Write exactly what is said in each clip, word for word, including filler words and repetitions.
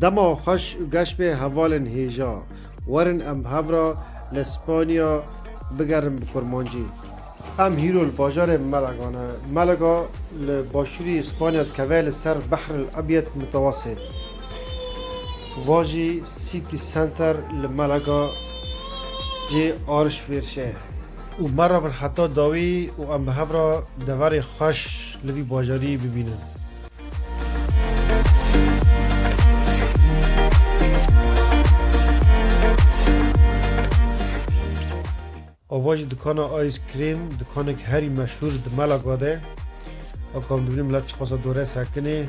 Dema xweş û geş bê hevalên hêja. Werin em bi hev re li Spanya bigerin bi kurmancî. Em hîro li bajarê Malaga ne. Malaga li başûrî Spanya dikeve, li ser Behril Ebyed Mitewesît. Va jî City Center li Malaga cê alişverişê ye. Û me re bin heta dawî û em bi hev re deverê xweş li vî bajarî bibînin. Ava jî dikana ice cream, dikanek herî meşhûr di Malaga de. Weke em dibînin milet çiqasa dore sekinê,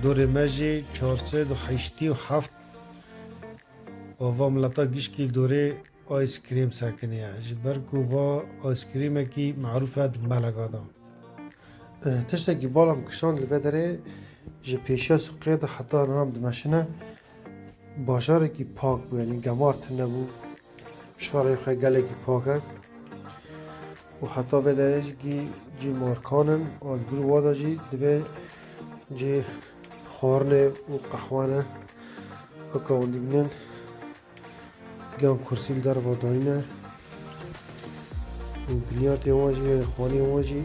dorê me jî çar sed û heştê û heft ava mileta gişkî dorê ice cream sekiniye. Ji ber ku va ice creamekî merûf e di Malaga de. E, tiştekî bal em kişand li vê derê, ji pêşiya sûqê de heta niha em dimeşine. Bajarekî pak bû, yanî gemar tune bû. Şarê xwe gelekî pak e. Û heta vê derê jî cî markan in, a ji vir wa de jî divê cî xwarinê û qehwe ne. Weke hûn dibînin. Giyan kursî li derva danîne û binyatê wan jî, yanî xaniyên wan jî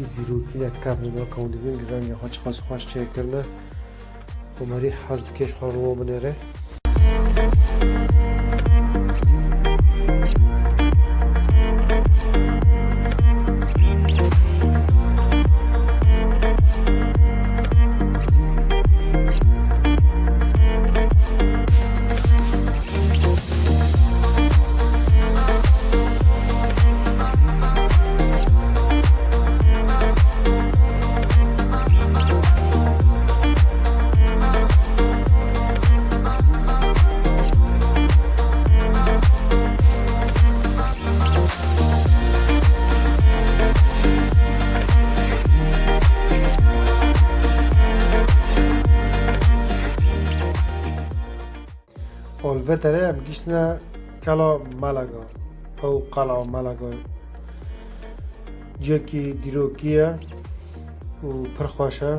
î dîrokî ne, kevn in, weke hûn dibînin rengê xwe çiqas xweş çêkirine. Omerî hez dike ji xwe re li wan binêre. Û li vê derê em gihîştine Kela Malaga. Ew Qela Malaga cihekî dîrokî ye û pir xweş e.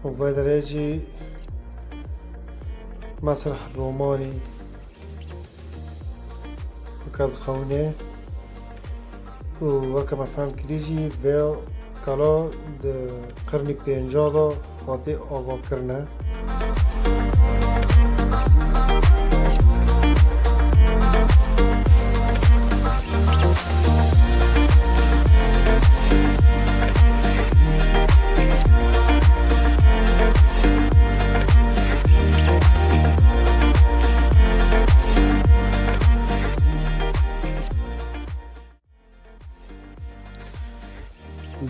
Û vê derê jî mesreh romanî weke dixewîne û weke me fehm kirî jî vê kala di qirnî pênca de hatê avakirine.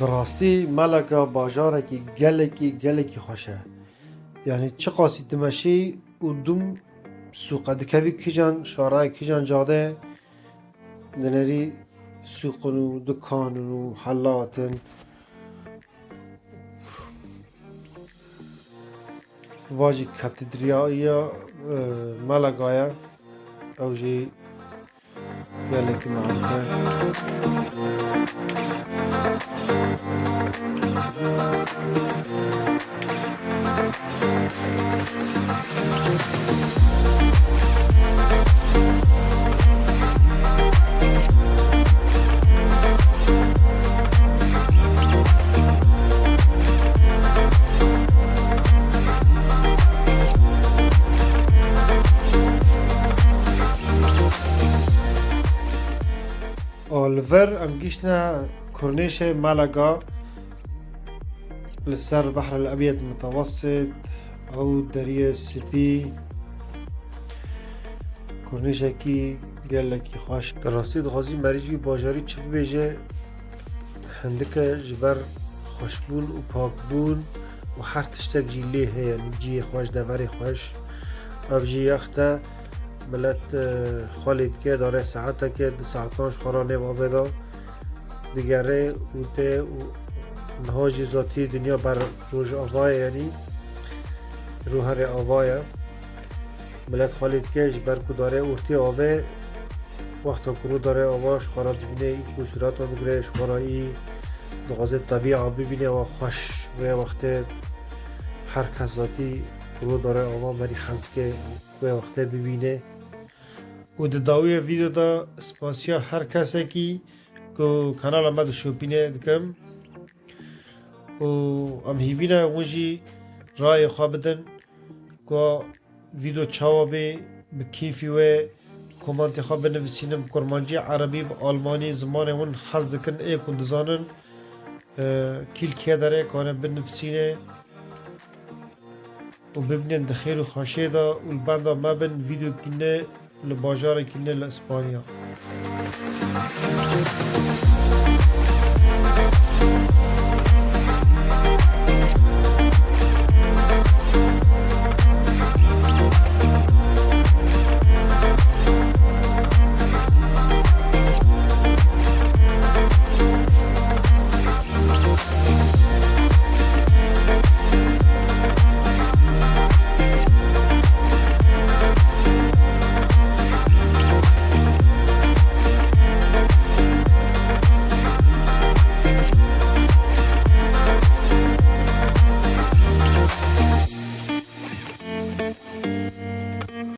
Bi rastî Malaga bajarekî gelekî, gelekî xweş e. Yanî çiqasî dimeşî û dûm sûqe dikevî kîjan şarayê, kîjan cadê, dinêrî sûq in û dikan in û helat in. Va jî katedrîya, e, Malaga ye. Ew jî gelekî merûf e. Û li vir em gihîştine Kurnêşê Malaga li ser Behrel Ebyed Mitewessit, ew deriyê spî, kurnêşekî gelekî xweş. Di rastî dixwazî merî jî bajarî çi bibêje, hindike ji ber xweşbûn û pakbûn û her tiştek jî lê heye, cihê xweş, deverê xweş. Ev jî yext e, milet, e, xwe lê dike, dare saeteke, du saetan ji xwe re nêv avê de digere û tê û niha jî zatî dinya ber rojava ye, yanî rû herê ava ye. Milet xwe lê dike, ji ber ku dare ortê avê, wexta ku rû dare ava, ji xwe re dibîne, î ku sûreta digire, ji xwe re î dixwaze tebîa bibîne, wa xweş vê wextê her kes zatî Ro dare ava merî hez dike wê wextê bibîne. Û di dawiyê vîdeo de spasiya her kesekî ku kanala me dişopîne dikim. Û em hîvî ne hûn jî rayê xwe bidin ku vîdeo çawa bê, bi kêfî wê komantê xwe binivîsînin bi kurmancî, erebî, bi almanî, zimanê hûn hez dikin, ê ku dizanin, e, kîl kê derê kane binivîsîne û bibînin di xêr û xweşê de û li benda me bin vîdeokî ne li bajarekî ne li Îspanya.